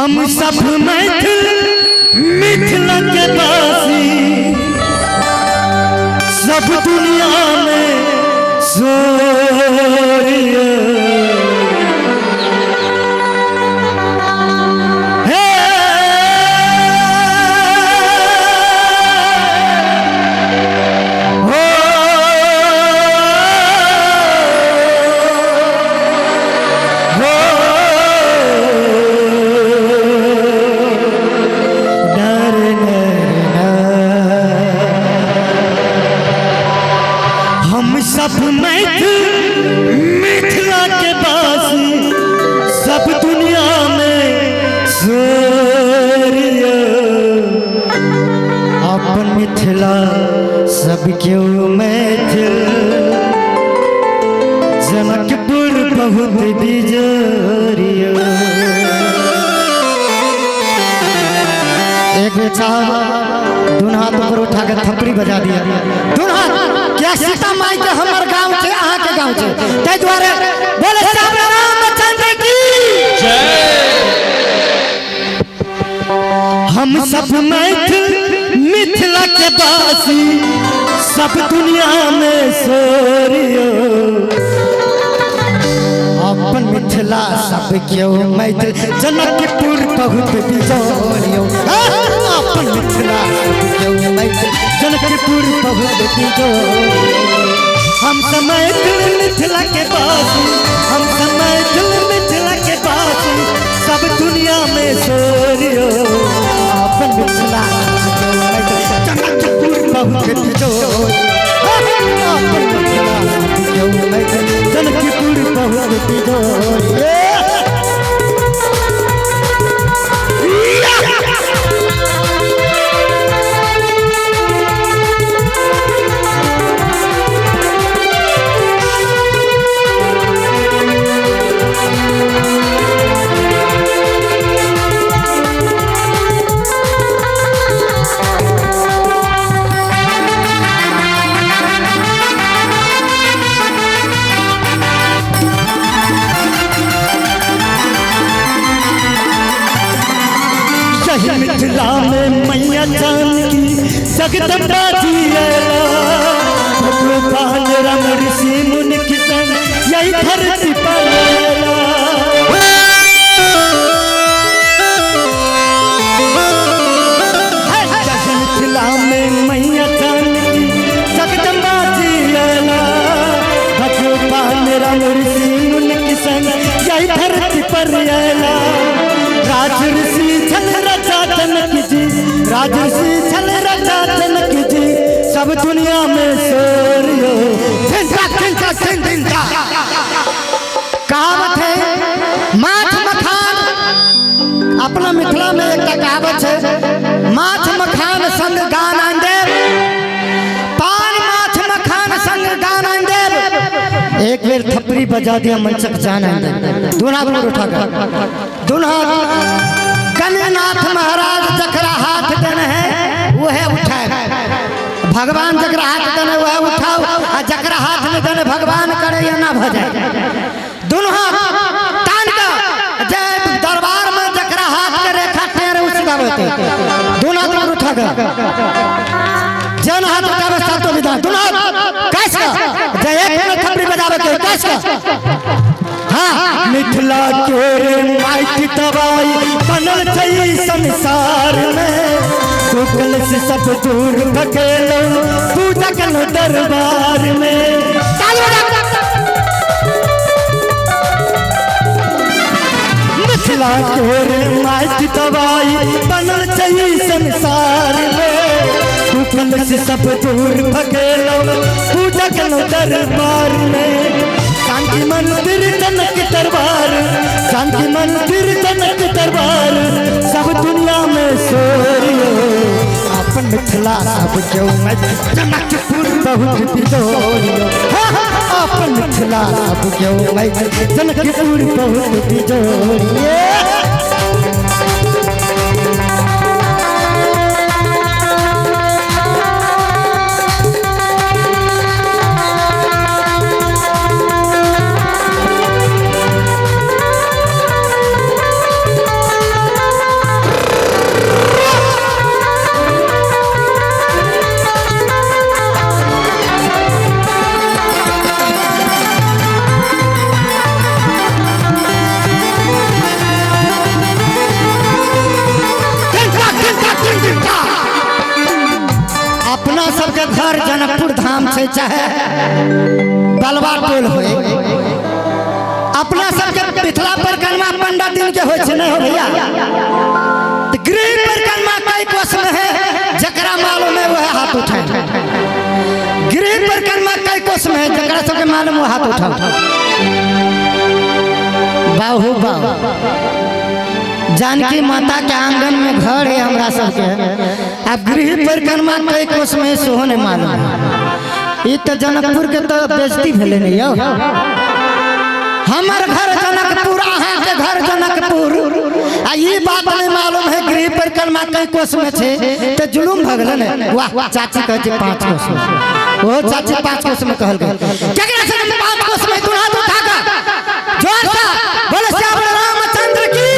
हम सब मैथिल मिथिला के वासी, सब दुनिया में सोरिया। हे हो हो नर नर नर। हम सब मैथिल मिथिला के वासी, सब दुनिया में सोरिया। अपन मिथिला सब क्यों मैथिल, जनकपुर बहुत बिजोरिया। एक बेर साहब दुन हाथ ऊपर उठा के थपड़ी बजा दिया दुन हाथ। क्या सीता माई के हमर गांव छे, अहाँ के गांव छे, ताहि दुआरे बोले सब रामचंद्र की जय। हम सब मैथिल मिथिला के वासी, सब दुनिया में सोरियो। अपन मिथिला सब क्यों मैथिल, जनकपुर बहुत बिजोरियो। अपन मिथिला सब क्यों मैथिल, जनकपुर बहुत बिजोरियो। हम सब मैथिल मिथिला के वासी, हम सब मैथिल मिथिला के वासी, सब दुनिया में सोरियो। अपन मिथिला सब क्यों मैथिल, जनकपुर बहुत बिजोरियो। अपन मिथिला सब क्यों मैथिल, जनकपुर बहुत बिजोरियो। यही मिथिला में मैया जानकी जगदम्बा जी अयला। भगवान राम ऋषि मुनि किशन यही धरती पर अयला। यही मिथिला में मैया जानकी जगदम्बा जी अयला। भगवान राम ऋषि मुनि किशन यही धरती पर अयला। राज ऋषि छल राजा जनक जी, राज ऋषि छल राजा जनक जी, सब दुनिया में सोरियो। थिंता थिंता थिन थिंता। कहावत है माछ मखान, अपना मिथिला में एक कहावत है, माछ मखान संग गान आंदेव, पान माछ मखान संग गान आंदेव। एक बेर थपड़ी बजा दिया मंचक जान आंदेव। दोनों हाथ ऊपर उठा कर दोनों हाथ। गणनाथ महाराज जकरा हाथ देने है वह उठाए, भगवान जकरा हाथ देने वह उठाओ, आ जकरा हाथ में देने भगवान करे या ना भ जाए। दोनों हाथ तान का जय दरबार में जकरा हाथ के रेखा टेर उसी होते। दोनों हाथ ऊपर उठा कर जन हाथ उठावे सातों विधान। दोनों हाथ कैस का जय एक में थपड़ी बजावे के कैस का। हाँ मिथिला के माइक दवाई बनल छै संसार में, सुकल से सब दूर भगेलो पूजा कलो दरबार में। ताली बजा। मिथिला के माइक दवाई बनल छै संसार में, सुकल से सब दूर भगेलो पूजा कलो दरबार में। शांति मंदिर जनक दरबार, शांति मंदिर जनक दरबार, सब दुनिया में सोरियो। अपन मिथिला सब क्यों मैथिल, जनकपुर बहुत बिजोरियो। अपन मिथिला सब क्यों मैथिल, जनकपुर बहुत बिजोरियो। छै चाहे बलवा टोल होय, अपना सबके मिथिला परिक्रमा 15 दिन के होइ छै, नहीं हो भैया? तो गृह परिक्रमा कई कोस में है, जकरा मालूम है वह हाथ उठाए। गृह परिक्रमा कई कोस में है, जकरा सबके मालूम वो हाथ उठाओ। बाहु बाहु, जानकी माता के आंगन में घर है हमरा सबके। अब गृह परिक्रमा कई कोस में सेहो नहीं मालूम है। ई तो जनकपुर के तो बेइज्जती भेलै ने यौ। हमर घर जनकपुर, अहाँ के घर जनकपुर, आ ई बात नहीं मालूम है गृह परिक्रमा कई कोस में छै, तो जुलूम भऽ गेलै ने। वाह, चाची कहै छै 5 कोस में। ओ चाची 5 कोस में कहल गेल। केकरा से 5 कोस में? दुनू हाथ उठा कऽ जोर से बोले श्याम रामचंद्र की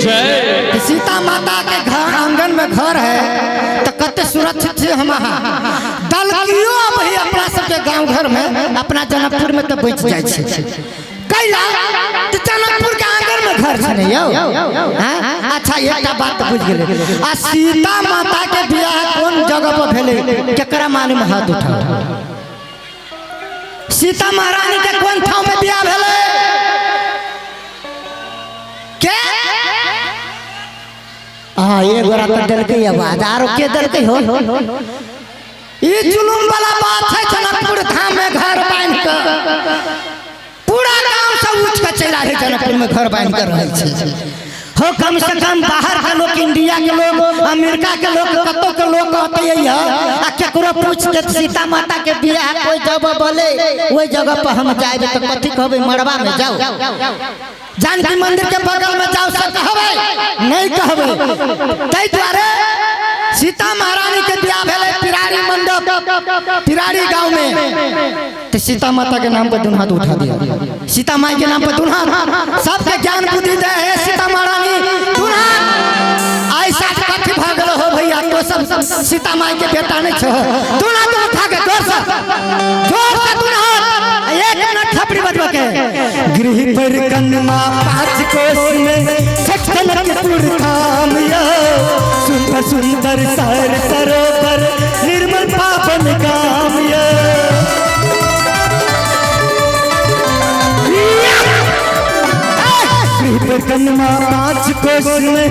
जय। सीता माता के घर आंगन में घर है तो कते सुरक्षित छी हम अहाँ। दलकियो अब ही अपना सबके गांव घर में, अपना जनकपुर में तो बच जाइ छै। कैला तो जनकपुर के आंगन में घर छै ने यौ। हाँ? अच्छा, एकटा बात बुझ गेलै। आ सीता माता के बियाह कोन जगह पर भेलै, केकरा मालूम? हाथ उठाओ। सीता महारानी के कोन ठाव में बियाह भेलै? के? हाँ, एक गोरा तो देलकै आवाज, आरो के देलकै हो? ई जुलुम वाला बात है। जनकपुर धाम में घर बांध के पूरा गांव से उठ के चलि आबै, जनकपुर में घर बांध के रहै छै हो। कम से कम बाहर के लोग, इंडिया के लोग, अमेरिका के लोग, कतौ के लोग कहते आ केकरो पूछ के सीता माता के बियाह कोई जगह बोले, ओहि जगह पर हम जाएब तो कथी कहबै? मड़बा में जाओ, जानकी मंदिर के बगल में जाओ, से कहबै? नहीं कहबै। ताहि दुआरे सीता महारानी के बियाह भेलै पिरारी मंडप, पिरारी गांव में। तो सीता माता के नाम पर दुनू हाथ उठा दिया। सीता माई के नाम पर दुनू हाथ। सबके ज्ञान बुद्धि दे है सीता महारानी। दुनू हाथ। ऐसा कथी भऽ गेल हो भैया? तो सब सीता माई के बेटा नहीं छो? दुनू हाथ उठा के जोर से, जोर से दुनू हाथ। एक मिनट थपड़ी बजबा के। गृह परिक्रमा 5 कोस में जनकपुर धाम यो, सुंदर सुंदर सर सरोवर निर्मल पावन गाम यो। गृह परिक्रमा 5 कोस में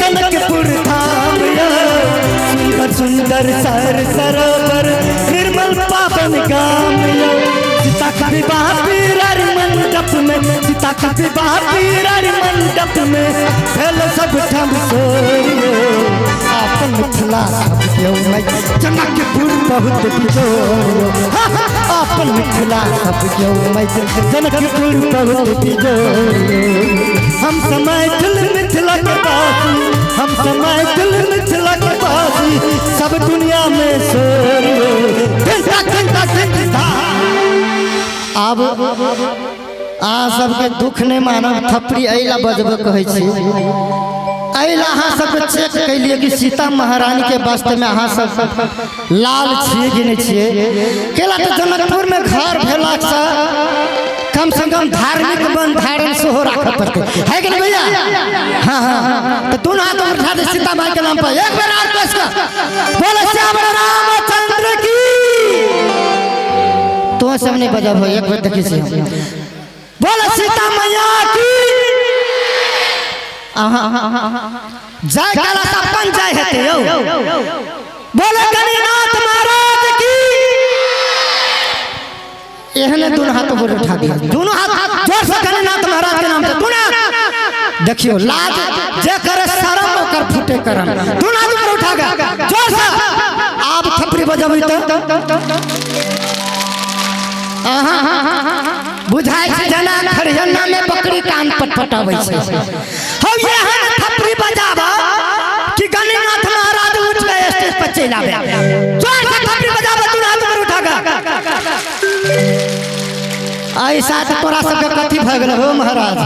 जनकपुर धाम यो, सुंदर सुंदर सर सरोवर निर्मल पावन गाम यो। सीता का विवाह पीरारी मंडप में, सीता का विवाह पीरारी मंडप में भेल सब ठाम सोरियो। अपन मिथिला सब केओ जनकपुर बहुत बिजोरियो। अपन मिथिला सब केओ जनकपुर बहुत बिजोरियो। हम मैथिल मिथिला के वासी, हम मैथिल मिथिला के वासी, सब दुनिया में सोरियो। चिंता चिंता चिंता। आब अहाँ सबके दुख नहीं मानब, थपड़ी अइला बजबे कहै छी। अइला अहाँ सबके चेक कैलिए कि सीता महारानी के वास्ते में अहाँ सब लाल छियै कि नहीं छियै। केला तऽ जनकपुर में घर भेलासँ कम से कम धार्मिक मन धारण सेहो राखऽ पड़तै, है कि नहीं भैया? हाँ हाँ, तो दोनों हाथ उठा दे सीता माई के नाम पर। एक बार और कस कर बोले श्याम रामचंद्र की। तो सब नहीं बजब हो, एक बार देखी छी बोले सीता मैया की। जय काला अपन जय हेतै यौ। बोले गणिनाथ महाराज की। एहने दोनों हाथ ऊपर उठा दिया, दोनों हाथ जोर से गणिनाथ महाराज के नाम से दोनों हाथ। देखियो लाज जे करे शरम ओकर फूटे करम। दोनों हाथ ऊपर उठा के जोर से आब थपड़ी बजबै तो बुझाइ छै जेना खरिहन्ना में बकरी कान पटपटाबै छै। हौ एहन थपड़ी बजाब कि गणिनाथ महाराज उठ के स्टेज पर चलि आबे। जोर से थपड़ी बजाब, दोनों हाथ ऊपर उठा के। ऐसा तो तोरा सबके कथी भऽ गेल हो महाराज?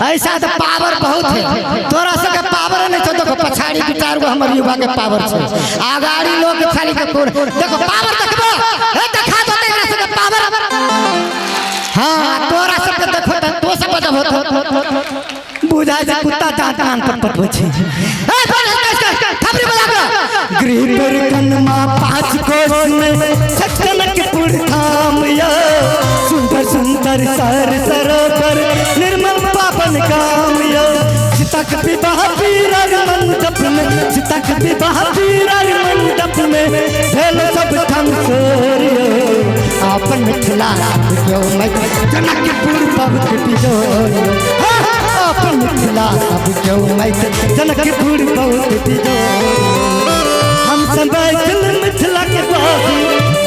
ऐसा तो पावर बहुत है, तोरा सबके पावर नहीं छौ। देखो पछाड़ी दू चार गो हमर युवा के पावर छै, आगाड़ी लोग खाली के कोर। देखो पावर देखबो, हे देखा दो एकरा सबके पावर। हाँ तोरा सबके देखो त तो सब बजबो तो बुझाइ छै कुत्ता दाँत कान पटपटबै छै। हे थपड़ी बजाबो। गृह परिक्रमा 5 कोस में जनकपुर सुंदर सर सरोवर निर्मल पावन काम यो। सीता के विवाह पीरर मंडप में, सीता के विवाह पीरर मंडप में भेल सब ठाम शोर यो। अपन मिथिला सब क्यों मैथिल जनकपुर बहुत बिजोर यो। अपन मिथिला सब क्यों मैथिल जनकपुर बहुत बिजोर। हम सब मैथिल मिथिला के वासी,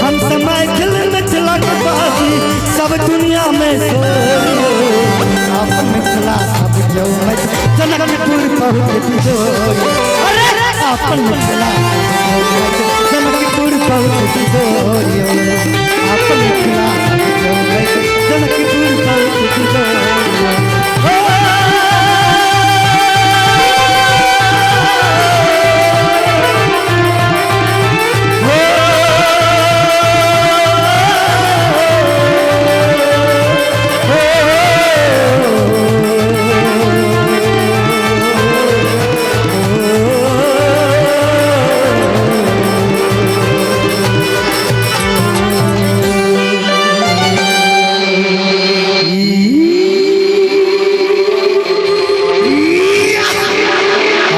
हम सब मैथिल मिथिला के वासी, सब दुनिया में शोर यो। अपन मिथिला सब क्यों मैथिल जनकपुर बहुत बिजोर। अरे अपन मिथिला जनकपुर बहुत बिजोर। अपन मिथिला सब क्यों मैथिल जनकपुर बहुत बिजोर।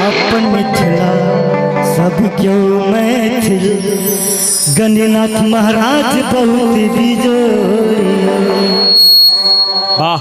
अपन मिथिला सब क्यों मैथिल, गणिनाथ महाराज बहुत बिजोर।